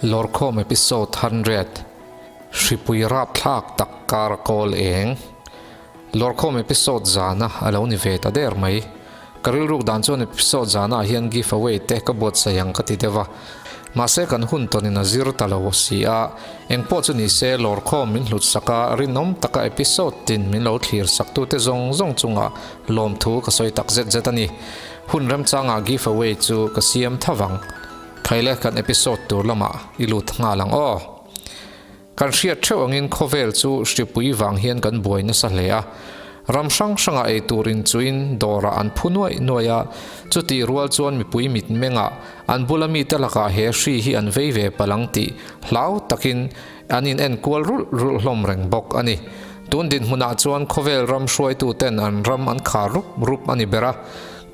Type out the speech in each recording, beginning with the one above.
Lawrkhawm Episode 100, Hripui rapthlak tak kar a kawl eng. Lawrkhawm Episode zana a lo ni ve ta der mai. Ka rilruk dan chuan episode zanah hian give away te ka buatsaih ang ka ti deuh a. Mahse kan hun tawnin a zir ta lo si a, engpawh chu ni se lawrkhawm min hlut sak a, rinawm taka episode tin min lo thlir saktute zawng zawng chungah lawmthu ka sawi tak zet zet a ni. Hun remchangah give away chu ka siam tha vang. Thaile kan episode tur lamah i lut nghal ang aw. Kan hriat theuh angin khawvel chu hripui vang hian kan buai nasa hle a. Ram hrang hrangah ei tur inchuin dawrah an phu nuaih nuaih a, chutih rual chuan mipui mitmengah an bula mite lakah he hri hi an vei ve palh ang tih hlau takin an in enkual rulh rulh hlawm reng bawk a ni. Tun dinhmunah chuan khawvel ram hruaituten an ram an khar rup rup a ni ber a.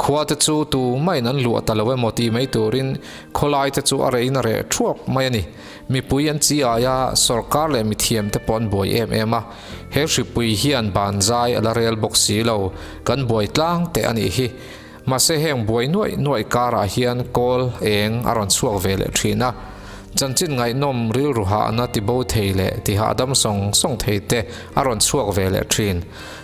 Khua te chu tu main an luah ta lo emaw tih mai turin khawlai te chu a rehin a reh thuap mai a ni. Mipui an chi aia sawrkar leh mithiam te pawh an buai em em a, he hripui hian ban zai a la rel bawk si lo, kan buai tlang teh a nih hi. Mahse heng buai nuaih nuaih karah hian kawl eng a rawn chhuak ve leh thin a, chanchin ngaihnawm rilru hahna tibo thei leh tihahdam sawng sawng thei te a rawn chhuak ve leh thin.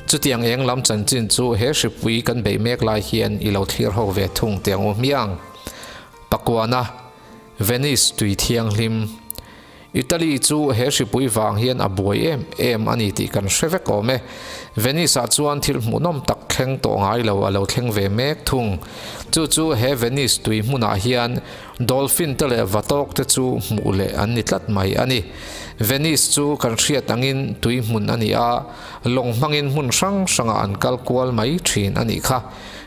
Chutiang eng lam chanchin chu he hripui kan beih mek lai hian i lo thlir ho ve thung teh ang u hmiang. Pakuana. Venice tui thianghlim. Italy chu he hripui vang hian a buai em em a ni tih kan hre vek awm e. Venice ah chuan thil hmuhnawm tak thleng tawh ngai lo a lo thleng ve mek thung. Chu chu he Venice tui hmunah hian dolphin te leh vatawk te chu hmuh leh an ni tlat mai a ni. Venice chu kan hriat angin tui hmun a ni a, lawng hmangin hmun hrang hrangah an kal kual mai thin a nih kha.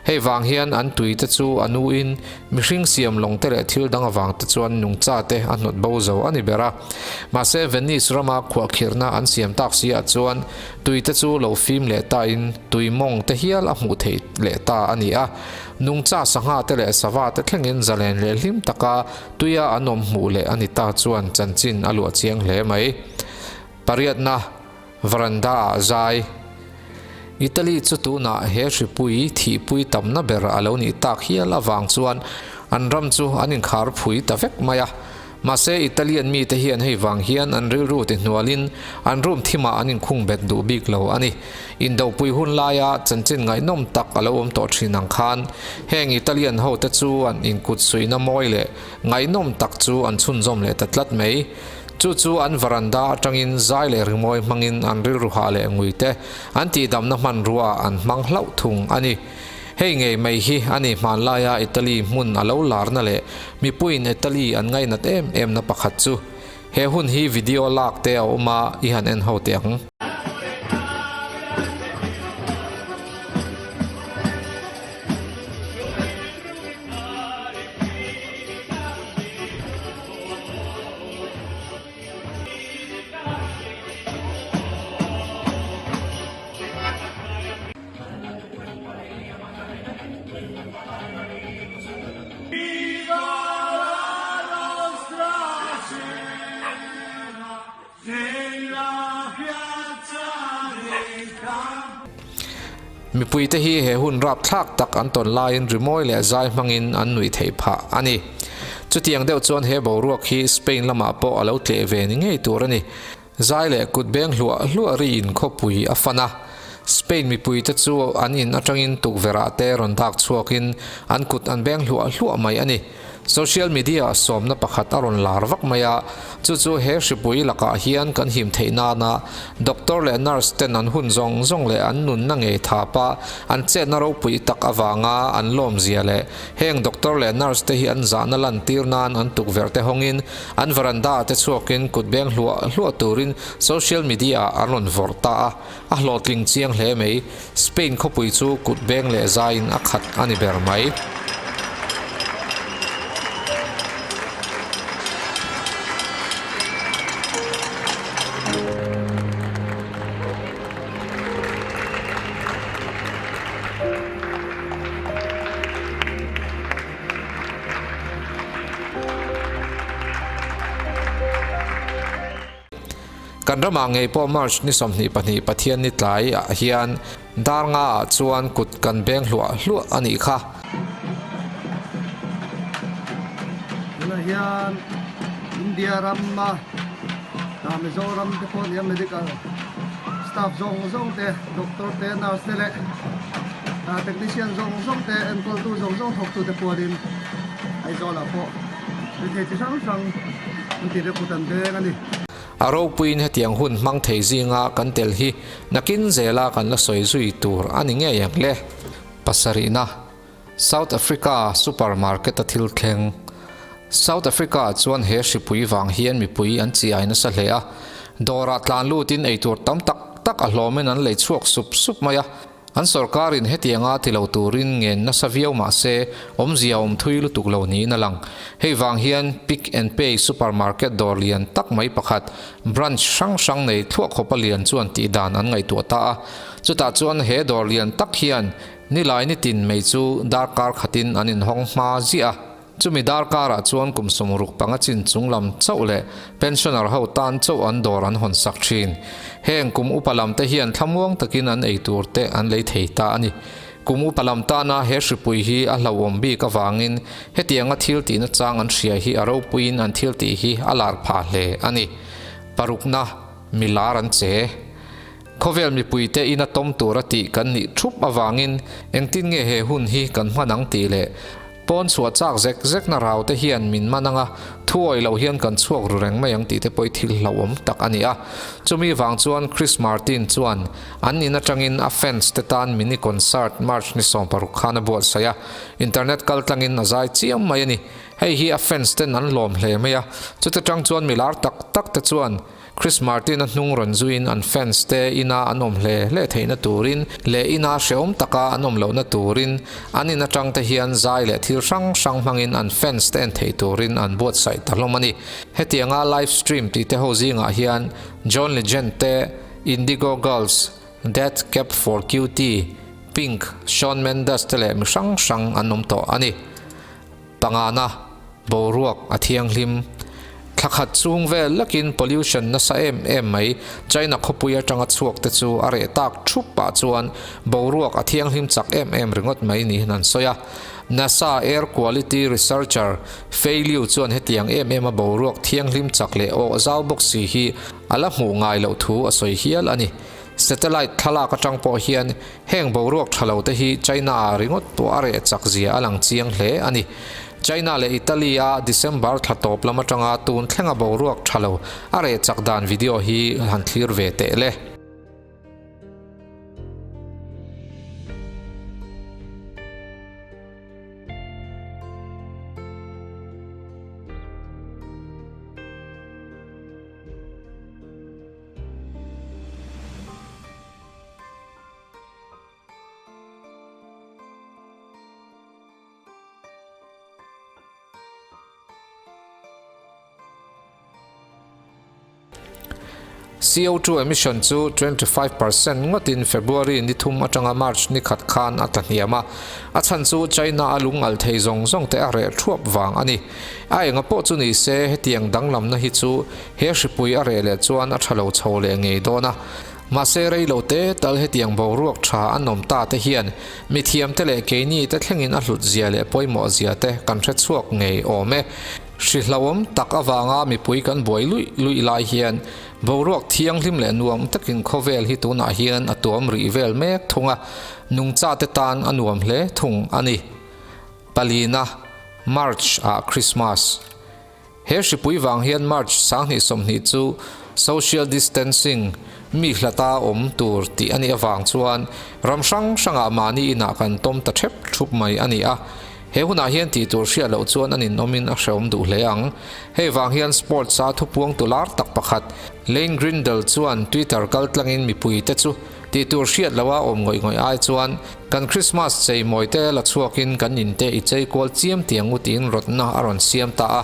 Hei vang hian an tui te chu a nuin mihring siam lawng te leh thil dang avang te chuan nungcha te a hnawt bo zo a ni ber a. Mahse Venice rama khuahkhirhna an siam tak si ah chuan tui te chu lo fim leh ta in tui mawng te hial a hmuh theih leh ta a ni a. Nungcha sangha te leh sava te thlengin zalen leh hlim taka tuia an awm hmuh leh a ni ta chuan chanchin a luah chiang hle mai. Pariatna. Veranda ah zai. Italy chu tunah he hripui thihpui tamna ber a lo nih tak hial avang chuan an ram chu an inkhar phui ta vek mai a. Mahse Italian mite hian hei vang hian an rilru ti hnualin an room thimah an inkhung bet duh bik lo a ni. Indopui hun laia chanchin ngaihnawm tak a lo awm tawh thin ang khan heng Italian hote chu an inkut suihna mawi leh ngaihnawm tak chu an chhunzawm leh ta tlat mai. Chu chu an varanda atangin zai leh rimawi hmangin an rilru hah leh ngui te an tihdamna hmanrua an hmang hlauh thung a ni. Hei ngei mai hi a ni hmanlaia Italy hmun a lo larna leh mipuiin Italy an ngainat em emna pakhat chu. He hun hi video lak te a awm a, i han en ho teh ang. Mipuite hi he hun rapthlak tak an tawn laiin rimawi leh zai hmangin an nuih theih phah a ni. Chutiang deuh chuan he boruak hi Spain lamah pawh a lo tleh ve ni ngei tur a ni. Zai leh kut beng hluah hluah riin khawpui a fan a. Spain mipuite chu an in atangin tukverh ah te rawn dak chhuakin an kut an beng hluah hluah mai a ni. Social media ah sawmna pakhat a rawn lar vak mai a, chu chu he hripui lakah hian kan him theih nana doctor leh nurse ten an hun zawng zawng leh an nunna ngei thapa an chetna ropui tak avanga an lawmzia leh heng doctor leh nurse te hi an zahna lantir nan an tukverh te hawngin an veranda ah te chhuakin kut beng hluah hluah turin social media ah an rawn vawrh ta a, a hlawhtling chiang hle mai. Spain khawpui chu kut beng leh zaiin a khat a ni ber mai. Kan ramah ngei pawh March ni 22 Pathian ni tlai ah hian dar nga ah chuan kut kan beng hluah hluah a nih kha. Tunah hian in India rama Mizoram te pawh nia medical staff zawng zawng te doctor te nurse te leh technician zawng zawng te enkawltu zawng zawng thawktu te puanin Aizawlah pawh rethei chi hrang hrang an tih te kut an beng a ni. A ropuiin hetiang hun hmang thei zinga kan tel hi nakin zela kan la sawi zui tur a ni ngei ang le. Pasarihna, South Africa supermarket a thil thleng. South Africa ah chuan he hripui vang hian mipui an chi ai nasa hle a, dawrah tlan lutin eitur tam tak tak a hlawmin an lei chhuak sup sup mai a. An sorkarin hetianga ti lo turin ngen nasa viau mah se, awmzia awm thui lutuk lo niin a lang. Hei vang hian Pick and Pay supermarket dawr lian tak mai pakhat, branch hrang hrang nei thluah khawpa lian chuan tihdan an ngaihtuah ta a. Chutah chuan he dawr lian tak hian nilai nitin mai chu darkar khatin an inhawng hma ziah a. Chumi darkarah chuan kum 60 panga chin chung lam chauh leh pensioner ho tan chauh an dawr an hawn sak thin. Heng kum upa lam te hian thlamuang takin an ei tur te an lei thei ta a ni. Kum upa lam tana he hripui hi a hlauhawm bik avangin hetianga thil tihna chang an hria hi a ropuiin an thil tih hi a lar phah hle a ni. Parukna, Milar an che. Khawvel mipuite ina tawm tura tih kan nih thup avangin engtin nge he hun hi kan hman ang tih leh pawn chhuah chak zek zekna rau te hian min man anga thuawih loh hian kan chhuak ru reng mai ang tih te pawh hi thil hlauhawm tak a ni a. Chumi vang chuan Chris Martin chuan an in atangin a fans te tan mini concert March ni 16 khan a buatsaih a, internet kaltlangin a zai chiam mai a ni. Hei hi a fans ten an lawm hle mai a, chuta tang chuan milar tak tak te chuan Chris Martin-a hnung rawn zuiin an fans te ina an awm hle hle theihna turin leh ina hrehawm taka an awm lohna turin an in atang te hian zai leh thil hrang hrang hmangin an fans te en theih turin an buatsaih ta hlawm a ni. Hetianga live stream tih te ho zingah hian John Legend te, Indigo Girls, Death Cab for Cutie, Pink, Shawn Mendes te leh mi hrang hrang an awm tawh a ni. Pangana, boruak a thianghlim. Thla khat chung vel lakin pollution nasa em em mai China khawpui atanga chhuak te chu a reh tak thup pah chuan boruak a thianghlim chak em em ringawt mai niin an sawi a. NASA air quality researcher Fei Liu chuan hetiang em em a boruak thianghlim chak leh awh zau bawk si hi a la hmuh ngai loh thu a sawi hial a ni. Satellite thlalak atang pawh hian heng boruak tha lo te hi China ah ringawt pawh a reh chak zia a lang chiang hle a ni. China leh Italy a December thla tawp lam atanga tun thlenga boruak tha lo a reh chak dan video hi han thlir ve teh le. CO2 emission chu 25 percent ngawtin February ni thum atanga March ni khat khan a tla hniam a, a chhan chu China a lungal thei zawng zawng te a reh thuap vang a ni. A enga pawh chu ni se hetiang danglamna hi chu He hripui a reh leh chuan a tha lo chho leh ngei dawn a. Mahse rei lo te tal hetiang boruak tha an awm ta te hian mithiam te leh keini te thlengin a hlut zia leh pawimawh zia te kan hre chhuak ngei awm e. Hri hlauhawm tak avanga mipui kan buai luih luih lai hian boruak thianghlim leh nuam takin khawvel hi tunah hian a tuam rih vel mek thung a, nungcha te tan a nuam hle thung a ni. Palina, March ah Christmas. He hripui vang hian March 2020 chu social distancing, mi hlata awm tur tih a nih avang chuan ram hrang hrangah mahni inah kan tawm ta thep thup mai a ni a. He hunah hian tih tur hriat loh chuan a ninawmin a hrehawm duh hle ang. Hei vang hian sports-a thupuangtu lar tak pakhat Lane Grindle chuan Twitter kaltlangin mipuite chu tih tur hriat loha awm ngawih ngawih ai chuan kan Christmas chei mawi te la chhuakin kan inte i chei kual chiam tiang u tiin rawtna a rawn siam ta a.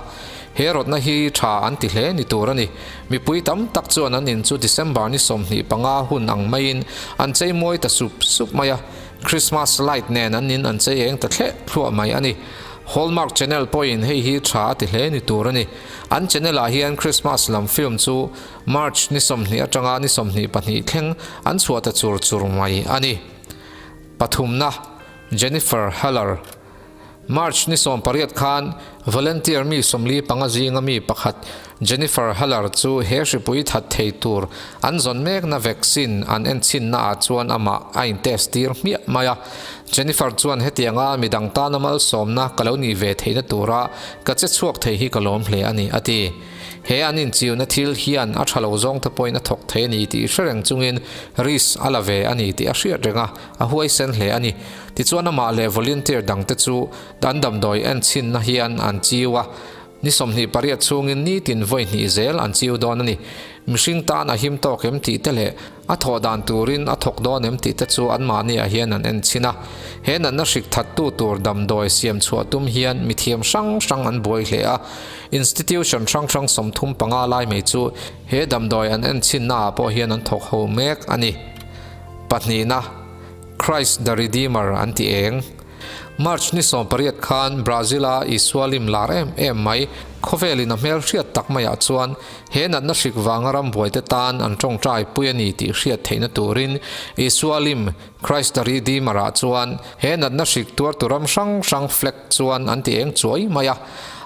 He rawtna hi tha an ti hle ni tur a ni. Mipui tam tak chuan an in chu December ni 25 hun ang maiin an chei mawi ta sup sup mai a. Christmas light nen an in an chei eng ta thleh thluah mai a ni. Hallmark Channel pawhin hei hi tha a ti hle ni tur a ni. An channel ah hian Christmas lam film chu March ni 20 atanga ni 22 thleng an chhuah ta chur chur mai a ni. Pathumna, Jennifer Heller. March ni 18 khan volunteer mi 45 zinga mi pakhat Jennifer Haller chu he hripui that thei tur an zawn mekna vaccine an enchhinna ah chuan amah a in test tir hmiah mai a. Jennifer chuan hetianga midang tana malsawmna ka lo nih ve theihna tura ka che chhuak thei hi ka lawm hle a ni, a ti. He an inchiuna thil hian a tha lo zawng te pawhin a thawk thei a ni tih hre reng chungin risk a la ve a ni tih a hriat reng a, a huaisen hle a ni. Tichuan amah leh volunteer dangte chu an damdawi enchhinna hian an chiu a, Ni 28 chhungin nitin vawi hnih zel an chiu dawn a ni. Mihring tan a him tawk em tih te leh a thawh dan turin a thawk dawn em tih te chu anmahniah hian an en chhin a. He natna hrik thattu tur damdawi siam chhuah tum hian mithiam hrang hrang an buai hle a. Institution hrang hrang 35 lai mai chu he damdawi an en chhinnaah pawh hian an thawk ho mek a ni. Pahnihna, Christ the Redeemer an ti eng? March ni 18 khan Brazil-a Isua lim lar em em mai, khawvelin a hmel hriat tak maiah chuan he natna hrik vanga rambuaite tan an tawngtai pui a ni tih hriat theihna turin Isua lim, Christ the Redeemer-ah chuan he natna hrik tuartu ram hrang hrang flag chuan an ti eng chuai mai a.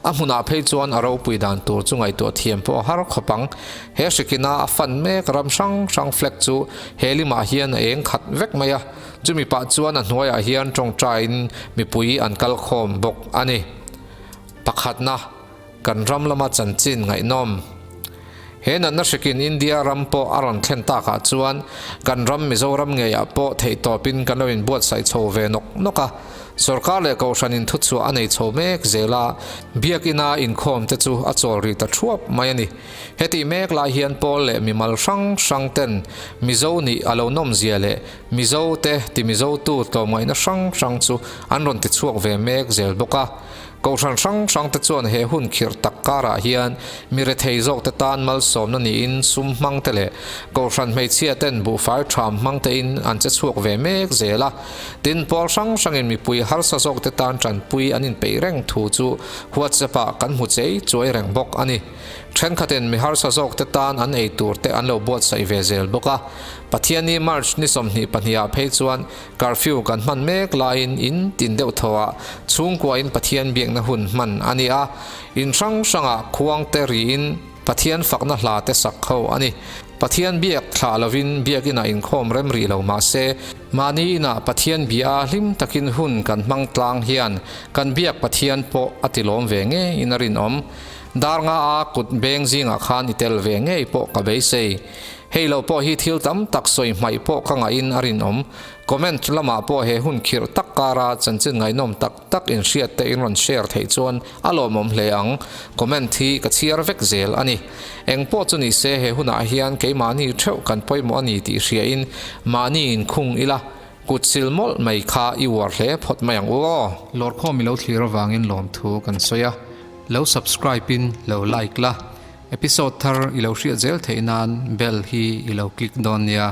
A hmunah phei chuan a ropui dan tur chu ngaihtuah thiam pawh a har khawp ang. He hrikina a fan mek ram hrang hrang flag chu he limah hian a eng khat vek mai a. Chumi pah chuan a hnuaiah hian tawngtaiin mipui an kal khawm bawk a ni. Pakhatna, kan ram lama chanchin ngaihnawm. He natna hrikin India ram pawh a rawn thlen takah chuan kan ram Mizoram ngeiah pawh theihtawpin kan lo inbuatsaih chho ve nawk nawk a. Sorkar leh Kohhranin thuchhuah a nei chho mek zel a, Biakina inkhawmte chu a chawl rih ta thuap mai a ni. Hetih mek lai hian pawl leh mimal hrang hrang ten Mizo nih a lo nawmzia leh Mizo te ti Mizo tu tlawmngaihna hrang hrang chu an rawn ti chhuak ve mek zel bawk a. Kohhran hrang hrang te chuan he hun khirh tak karah hian mi rethei zawk te tan malsawmna niin sum hmang te leh Kohhran hmeichhia ten buhfai ṭham hmang tein an che chhuak ve mek zel a. Tin, pawl hrang hrangin mipui harsa zawk te tan ṭanpui an inpeih reng thu chu WhatsApp ah kan hmu chei chuai reng bawk a ni. Thenkhatin mi harsa zawk te tan an ei tur te an lo buatsaih ve zel bawk a. Pathianni March ni 22 ah phei chuan curfew kan hman mek laiin in tin deuh thaw ah chhungkuain Pathian biakna hun hman a ni a. In hrang hrangah khuang te riin Pathian fakna hla te sak ho a ni. Pathian biak thlah lovin biakinah inkhawm rem rih lo mah se, mahni inah Pathian bia hlim takin hun kan hmang tlang hian kan biak Pathian pawh a tilawm ve ngeiin a rinawm. Dar nga a kut beng zingah khan i tel ve ngei pawh ka beisei. Hei lo pawh hi thil tam tak sawi hmaih pawh ka ngahin a rinawm. Comment lamah pawh he hun khirh tak kara chanchin ngaihnawm tak tak inhriat te in rawn share theih chuan a lawmawm hle ang. Comment hi ka chhiar vek zel a ni. Eng pawh chu ni se he hunah hian keimahni theuh kan pawimawh a ni tih hriain mahni inkhung ila kut sil mawlh mai kha i uar hle phawt mai ang u aw. Lawrkhawm i lo thlir avangin lawmthu kan sawi a. Lo subscribe in lo like la, episode thar i lo hriat zel theih nan bell hi i lo click dawn nia.